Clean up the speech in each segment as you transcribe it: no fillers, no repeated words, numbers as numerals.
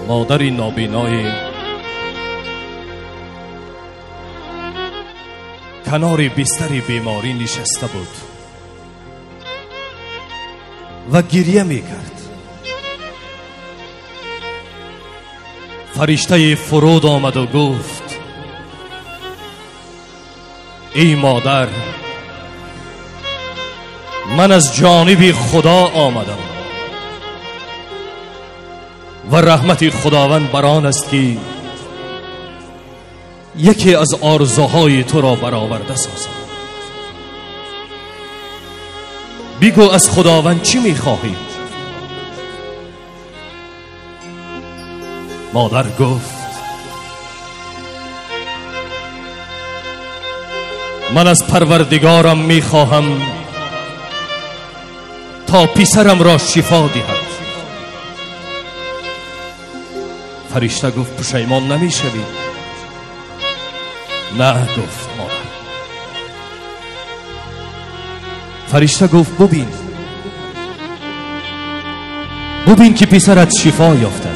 Модари нобинои канори бистари беморӣ нишаста буд ва гирья мекард. Фариштаи фуруд омаду гуфт: эй модар, ман аз ҷониби Худо омадам ва раҳмати Худованд бар он аст, ки яке аз орзуҳои туро бароварда созам. Бигӯ, аз Худованд чӣ мехоҳӣ? Модар гуфт: ман аз Парвардигорам мехоҳам то писарамро шифо диҳад. Фаришта гуфт: пушаймон намешавӣ? На, гуфт модар. Фаришта гуфт: бубин, бубин, ки писарат шифо ёфта,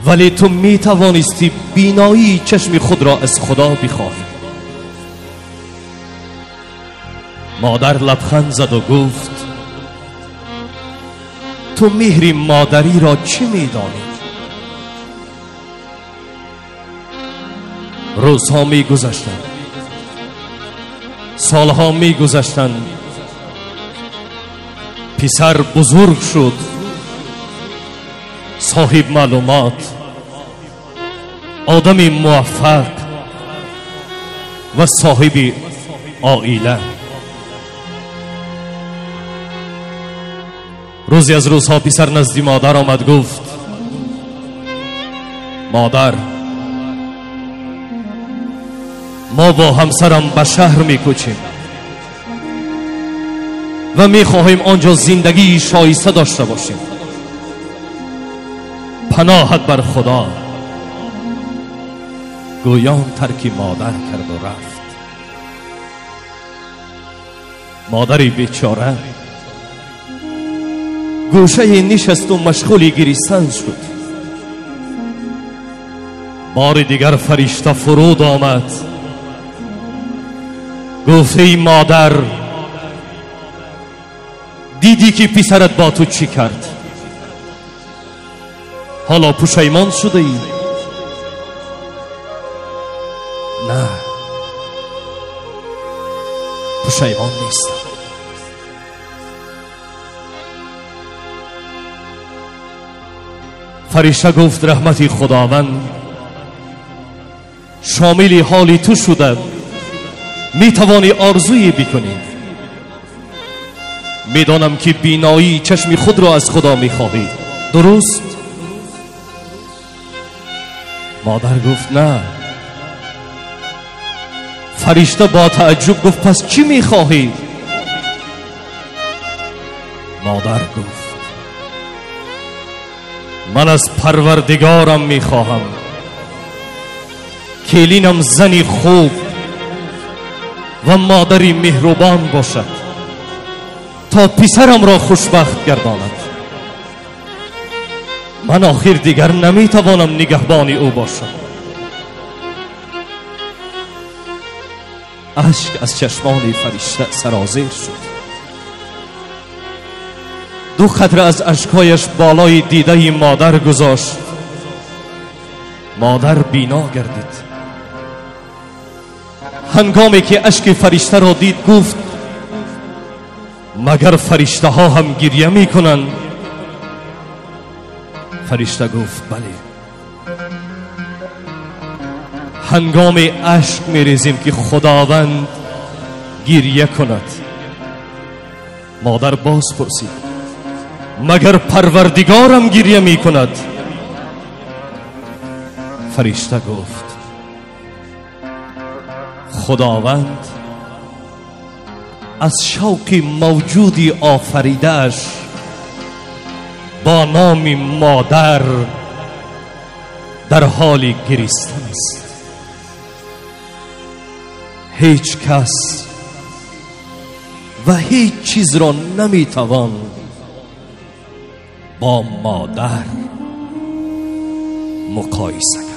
вале ту метавонистӣ биноии чашми худро аз Худо бихоҳӣ. Модар лабханд заду гуфт: ту меҳри модариро чӣ медонӣ? Рӯзҳо мегузаштанд, солҳо мегузаштанд. Писар бузург шуд, соҳиб маълумот, одами муваффақ ва соҳиби оила. Рӯзе аз рӯзҳо писар назди модар омад, гуфт: модар, мо бо ҳамсарам ба шаҳр мекӯчем ва мехоҳем он ҷо зиндагии шоиста дошта бошем. Паноҳат бар Худо. Гӯён тарки модар карду рафт. Модари бечора гӯшае нишасту машғули гиристан шуд. Бори дигар фаришта фуруд омад, гуфт: эй модар, дидӣ, ки писарат бо ту чӣ кард? Ҳоло пушаймон шудаӣ? На, пушаймон нестам. Фаришта гуфт: раҳмати Худованд шомили ҳоли ту шуда, метавонӣ орзуе бикунӣ. Медонам, ки биноии чашми худро аз Худо мехоҳӣ, дуруст? Модар гуфт: на. Фаришта бо таъҷуб гуфт: пас чӣ мехоҳӣ? Модар гуфт: ман аз Парвардигорам мехоҳам келинам зани хуб ва модари меҳрубон бошад, то писарамро хушбахт гардонад. Ман охир дигар наметавонам нигаҳбони ӯ бошам. Ашк аз чашмони фаришта сарозер шуд. Ду қатра аз ашкҳояш болои дидаи модар гузошт. Модар бино гардид. Ҳангоме ки ашки фариштаро дид, гуфт: магар фариштаҳо ҳам гирья мекунанд? Фаришта гуфт: бале, ҳангоме ашк мерезем, ки Худованд гирья кунад. Модар боз пурсид: магар Парвардигорам гирья мекунад? Фаришта гуфт: Худованд аз шавқи мавҷуди офаридааш бо номи модар дар ҳоли гиристан аст. Ҳеҷ кас ва ҳеҷ чизро наметавон бо модар Муқоиса.